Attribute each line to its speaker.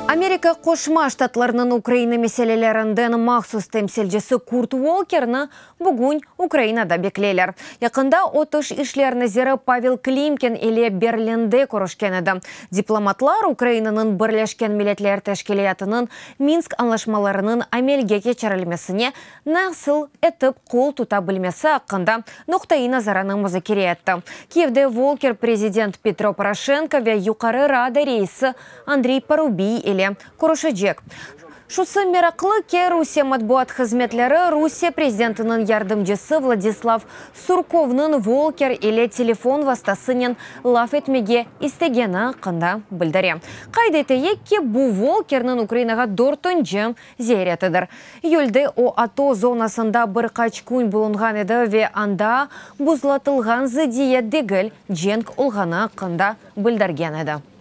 Speaker 1: Amerika Qoşma Ştatlarınıñ Ukraina meselelerinden mahsus temsilcisi Kurt Volkerni bugün Ukrainada bekleyler. Yaqında o tış işler naziri Pavel Klimkin ile Berlinde körüşken edi. Diplomatlar Ukrainanıñ Birleşken Milletler Teşkilâtınıñ Minsk añlaşmalarınıñ amelge keçirilmesine nasıl etip qol tuta bilmesi aqqında noqtaiy nazarını muzakere etti. Kiyevde Volker prezident Petro Poroşenko ve Yuqarı Rada reisi Andriy Parubiy ile körüşecek. Şusı meraqlı ki, Rusiye matbuat hızmetleri Rusiye prezidentiniñ yardımcısı Vladislav Surkovnıñ Volker ile telefon vastasınen laf etmege istegeni aqqında bildire. Qayd eteyik ki, bu Volkerniñ Ukrainağa dörtünci ziyaretidir. İyülde o ATO zonasında bir qaç kün bulunğan edi ve anda buzlatılğan zıddiyet degil, cenk olğanı aqqında bildirgen edi.